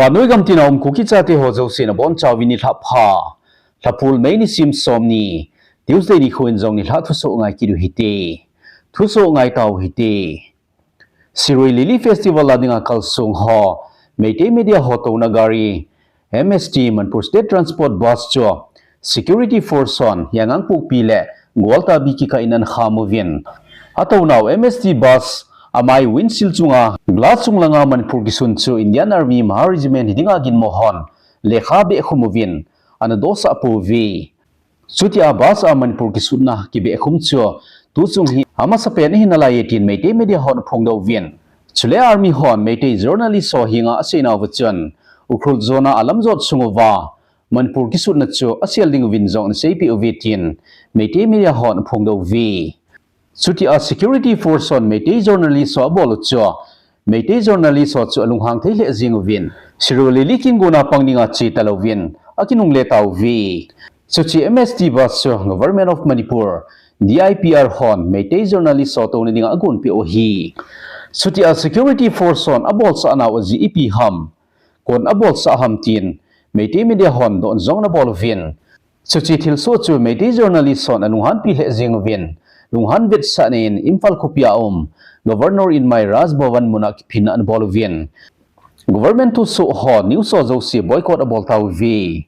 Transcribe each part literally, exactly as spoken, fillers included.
Vannoi gam tina um Kuki chate ho jouse nabonchauvin nilhah pha. Lhaphul May nisim somni, Tuesday nikho in jong nilhah thusoh ngai kit u hite. Thusoh ngai tau hite. Shirui Lily Festival a dinga kalsong ho, Meitei Media ho touna gari, M S T Manipur State Transport Bus chu security force hon Yaingangpokpi le Gwaltabi kikah in ana kham uvin. Atounau M S T bus amai windshield chunga glass chung langa Manipur kisun chu Indian Army Mahar Regiment hi dinga ginmo hon lekha behkhum uvin ana dosah pouve. Chutia bus a Manipur kisutna kibehkhum chu tuchung hi amasapen ahi nalaiye tin Meitei Media hon aphongdoh uvin. Chule Army hon Meitei journalist ho henga aseinauva chun Ukhrul zone a alamjot sung uva Manipur kisutna chu asel ding uvin jong ana seipeh uve tin Meitei Media hon aphongdoh uve. Chutia security force hon Meitei journalist ho abol u chu, Meitei journalist ho chu alunghang thei lheh jeng uvin. Shirui Lily kin gona pang dinga che talouvin akinungle tauve. Chuche M S T bus chu Government of Manipur, D I P R hon Meitei journalist ho touna dinga agonpeh u ahi. Chutia security force hon abolsah nau ajeh ipi ham, koin abolsah ham tin Meitei Media hon don jong anabol uvin. Chuche thilsoh chu Meitei journalist hon alunghanpi lheh jeng uvin, lunghan vetsahna in Imphal khopia um Governor in mai Raj Bhavan muna kiphinna anabol uvin. Government thusoh ho, news ho jouse boycott abol tauve.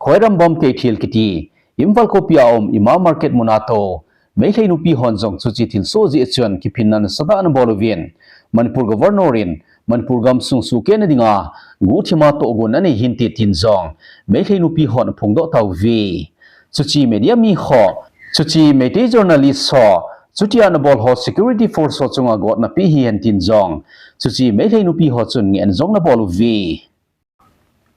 Khwairambam Keithel kiti Imphal khopia um Ima Market muna tou Meitei nupi hon jong chuche thilsoh jeh chun kiphinna nasatah anabol uvin. Manipur Governor in Manipur gamsung sukehna dinga guhthima tohgon anei hinte tin jong Meitei nupi hon aphongdoh tauve. Chuche media mi ho, chuche Meitei journalist ho, chutia anabol ho security force ho chunga gotna pe hihen tin jong chuche Meitei nupi ho chun ngehna jong anabol uve.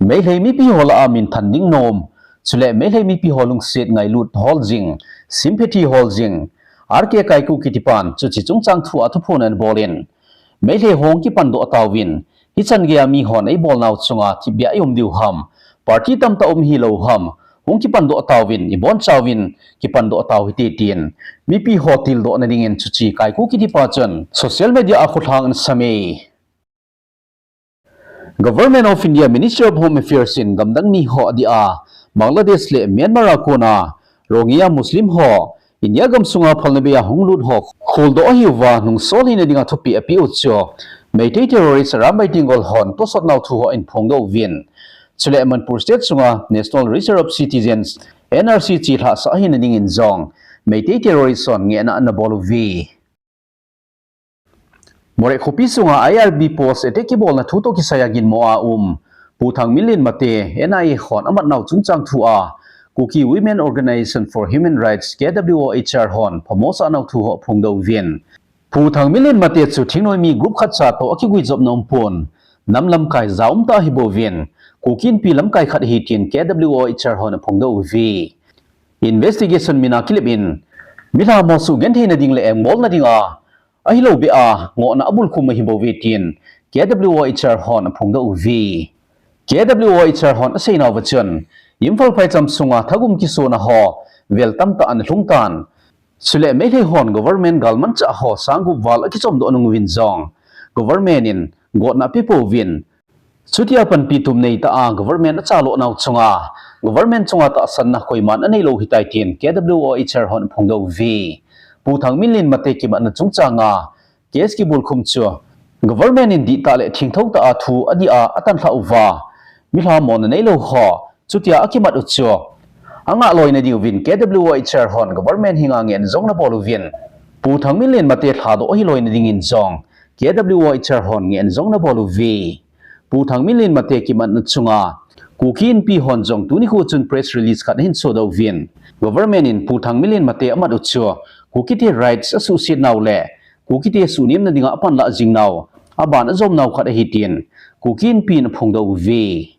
Meitei mipi ho lah a minthan ding nom, chule Meitei mipi ho lungset ngailut hol jing, sympathy hol jing, R K Kaiku kitipan chuche chungchang thua thuphon anabol in, Meitei ho hung kipandoh tauvin, hichan geiya mi hon eibolnau chunga thipbeh a ium diu ham, party tamtah um hilou ham, hung kipandoh tauvin, ibonchauvin kipandoh tau hite tin mipi ho tildohna dingin chuche Kaiku kitipa chun social media a khutlhang anasam e. Government of India Ministry of Home Affairs in gamdang mi ho adia Bangladesh le Myanmar a kona Rohingya Muslim ho India gamsunga phalna beiya hung lut ho kholdoh ahiuva nungsol hina dinga thupeh apeh u chu Meitei terrorist Arambai Tenggol hon tosot nau thu hon aphongdoh uvin. Chule Manipur State sunga National Register of Citizens, N R C chelhahsah hina dingin jong Meitei terrorist hon ngehna anabol uve. Moreh khopi sunga I R B post attack kibolna thu toh kisaiya ginmo a um Pu Thangminlen Mate N I A hon amat nau chungchang thua Kuki Women Organization for Human Rights, K W O H R hon phamosah nau thu ho aphongdoh uvin. Pu Thangminlen Mate chu thingnoimi group khatcha toh akiguijopna umpon, nam lamkai ja umtah ahibouvin, Kuki Inpi lamkai khat ahi tin K W O H R hon aphongdoh uve. Investigation mina kilep in, milham ho sugentheina ding le engbolna dinga ahilou beh a ngohna abulkhum ahibouve tin K W O H R hon aphongdoh uve. K W O H R hon aseinauva chun, Imphal phaicham sunga thagum kisona ho vel tamtah analhung tan. Chule Meitei hon government galmanchah ho sanggup val akichomdoh nung uvin jong government in gotna apepouvin. Chutia panpi tum neitah a government achaloh nau chunga government chunga tahsanna koiman aneilou ahitai tin K W O H R hon aphongdoh uve. Pu Thangminlen Mate kimatna chungchanga case kibulkhum chu government in dihtah le thingthou tah a thu adia atanlhah uva, milhamona neilou ho chutia akimat u chu angah loina diuvin K W O H R hon government henga ngehna jong anabol uvin, Pu Thangminlen Mate lhadoh ahi loina dingin jong K W O H R hon ngehna jong anabol uve. Pu Thangminlen Mate kimatna chunga Kuki Inpi hon jong tuni nikho chun press release khat ahin sodoh uvin, government in Pu Thangminlen Mate amat u chu Kukite rights asuhset nau le Kukite suhnemna dinga apanlah jing nau, aban ajom nau khat ahi tin Kuki Inpi in aphongdoh uve.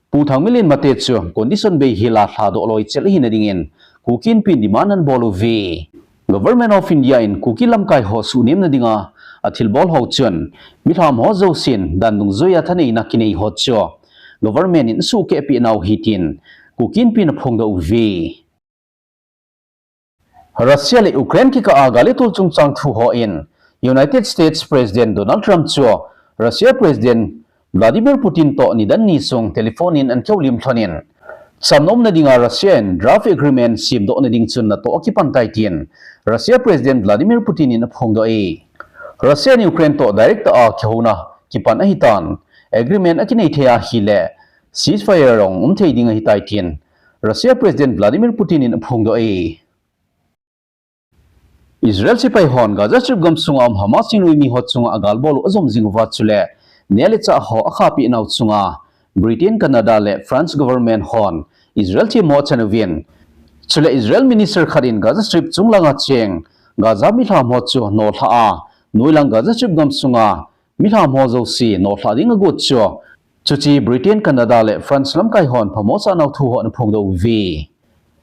Pu Thangminlen Mate chu condition beihela lhadoh loichel ahina dingin Kuki Inpi in demand anabol uve. Government of India in Kuki lamkai ho suhnemna dinga athilbol ho chun, milham ho jousen dan dungjuiya thaneina kinei ho chu government in asuhkehpeh nau ahi tin Kuki Inpi in aphongdoh uve. Russia le Ukraine kikah a gal le tol chungchang thu hon United States President Donald Trump chu Russia President Vladimir Putin toh nidan ni sung telephone in ana kihoulim lhon in, chamna umna dinga Russia in draft agreement semdohna ding chun natoh akipan tai tin Russia President Vladimir Putin in aphongdoh e. Russia in Ukraine toh direct a kihouna kipan ahitan, agreement akinei thei ahile ceasefire jong umthei ding ahitai tin Russia President Vladimir Putin in aphongdoh e. Israel sepai hon Gaza Strip gamsunga um Hamas thingnoimi ho chunga agalbol u ajom jing uva chule neh le chah ho akhahpeh nau chunga Britain, Canada le France government hon Israel themmo achan uvin. Chule Israel minister khat in Gaza Strip chunglanga cheng Gaza milham ho chu nolhah a, noilang Gaza Strip gamsunga milham ho jouse nolhah ding agot chu, chuche Britain, Canada le France lamkai hon phamo sah nau thu ho ana phongdoh uve.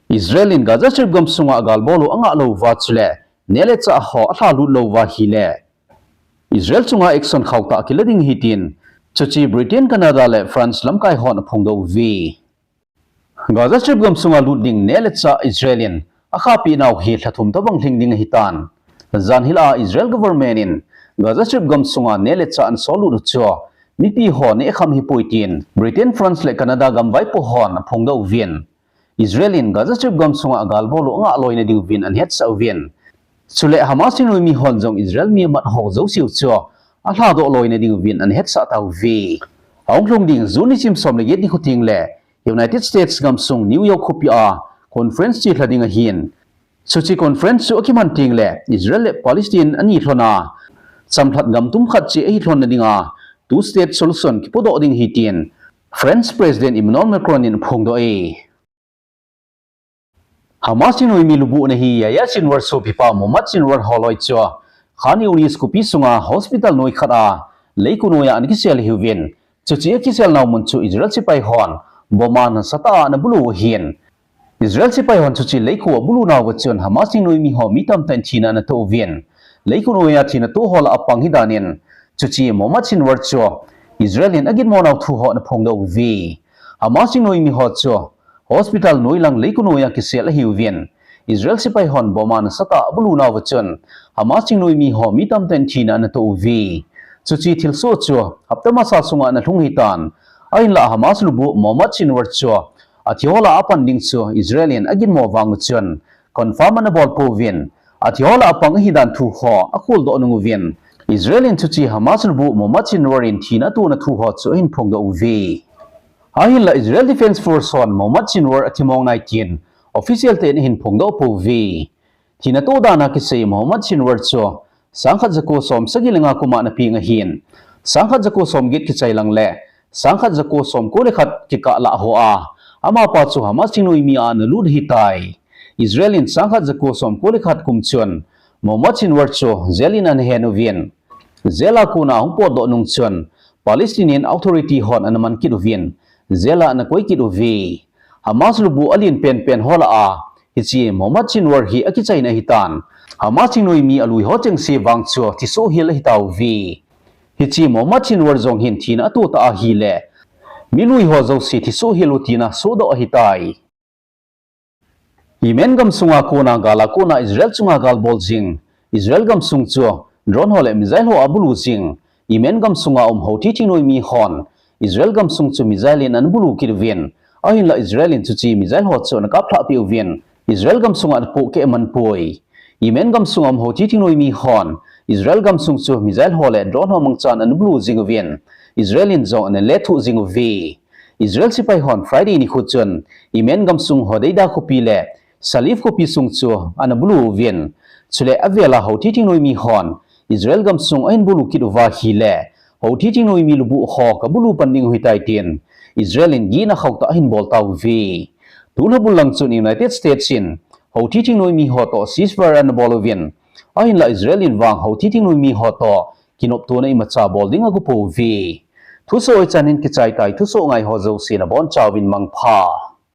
Israel in Gaza Strip gamsunga agalbol u angah lou uva chule neh le chah ho alhalut lou uva ahile Israel chunga action khauhtah kila ding ahi tin chuche Britain, Canada le France lamkai hon aphongdoh uve. Gaza Strip gamsunga lut ding neh le chah Israel in akhahpeh nau hi lha thum tobang lhing ding ahitan. Jan hilhah a Israel government in Gaza Strip gamsunga neh le chah ana sollut u chu mipi ho neh kham ahipoi tin Britain, France le Canada gam vaipo hon aphongdoh uvin. Israel in Gaza Strip gamsunga agalbol u angah loina ding uvin ana hetsah uvin. Chule Hamas thingnoimi hon jong Israel mi amat ho jouse u chu alhadoh loina ding uvin ana hetsah tauve. Ahung lhung ding June nisim som le get nikho tengle United States gamsung New York khopi a conference chelha ding ahin. Chuche conference chu akiman tengle Israel le Palestine ani lhona chamlhat gam tum khat cheh ahi lhonna dinga two state solution kipodoh ding ahi tin French President Emmanuel Macron in aphongdoh e. Hamas thingnoimi lubuh ana hi Yahya Sinwar sopipa Mohammad Sinwar holoi chu Khan Yunis khopi sunga hospital noi khat a leikou noiya ana kisel ahiuvin. Chuche akisel nau mun chu Israel sepai hon bomb a nasatah a ana bulu u ahin. Israel sepai hon chuche leikou abulu nauva chun Hamas thingnoimi ho mi tamtah in thina ana toh uvin. Leikou noiya thina toh ho lah a pang ahidan in chuche Mohammad Sinwar chu Israel in aginmo nau thu ho ana phongdoh uve. Hamas thingnoimi ho chu hospital noilang leikou noiya kisel ahiuvin. Israel sepai hon bomb a nasatah a abulu nauva chun Hamas thingnoimi ho mi tamtah in thina ana toh uve. Chuche thilsoh chu hapta masa sunga ana lhung ahitan. Ahinlah Hamas lubuh Mohammad Sinwar chu athi ho lah a apan ding chu Israel in aginmo vang u chun confirm ana bol pouvin. Athi ho lah a pang ahidan thu ho akholdoh nung uvin. Israel in chuche Hamas lubuh Mohammad Sinwar in thina atona thu ho chu ahin phongdoh uve. Ahinlah Israel Defense Force hon Mohammad Sinwar athimong nai tin official tah in ahin phongdoh pouve. Thina toh dan a kisei Mohammad Sinwar chu sangkhat jako som sagi le nga kum a ana peng ahin. Sangkhat jako som get kichai lang le sangkhat jako som ko le khat kikah lah hoa amapa chu Hamas thingnoimi a ana lut ahitai. Israel in sangkhat jako som ko le khat kum chun Mohammad Sinwar chu jail in ana hen uvin. Jail a kona ahung potdoh nung chun Palestinian Authority hon ana man kit uvin, jail a ana koi kit uve. Hamas lubuh alen penpen ho lah a hiche Mohammad Sinwar hi akichaina ahitan. Hamas thingnoimi alui ho chengse vang chu thisoh hel ahitauve. Hiche Mohammad Sinwar jong hin thina ato tah ahile milui ho jouse thisoh hel u tina sodoh ahitai. Yemen gamsunga kona gal a kona Israel chunga gal bol jing Israel gamsung chu drone ho le missile ho abulu jing Yemen gamsunga um Houthi thingnoimi hon Israel gamsung chu missile in ana bulu kit uvin. Ahinlah Israel in chuche missile ho chu ana kaplhah peh uvin. Israel gamsunga ana pohkeh man poi. Yemen gamsunga um Houthi thingnoimi hon Israel gamsung chu missile ho le drone ho mangchan ana bulu jing uvin. Israel in jong ana lethuh jing uve. Israel sepai hon Friday nikho chun Yemen gamsung Hodeidah khopi le Salif khopi sung chu ana bulu uvin. Chule avel a Houthi thingnoimi hon Israel gamsung ahin bulu kit uva ahile Houthi thingnoimi lubuh ho kabulu pan ding u ahitai tin Israel in gihna khauhtah ahin bol tauve. Tulha bul lang chun United States in Houthi thingnoimi ho toh ceasefire ana bol uvin. Ahinlah Israel in vang Houthi thingnoimi ho toh kinoptona imacha bol ding ago pouve. Thusoh hichan in kichai tai, thusoh ngai ho jouse nabonchauvin mangpha.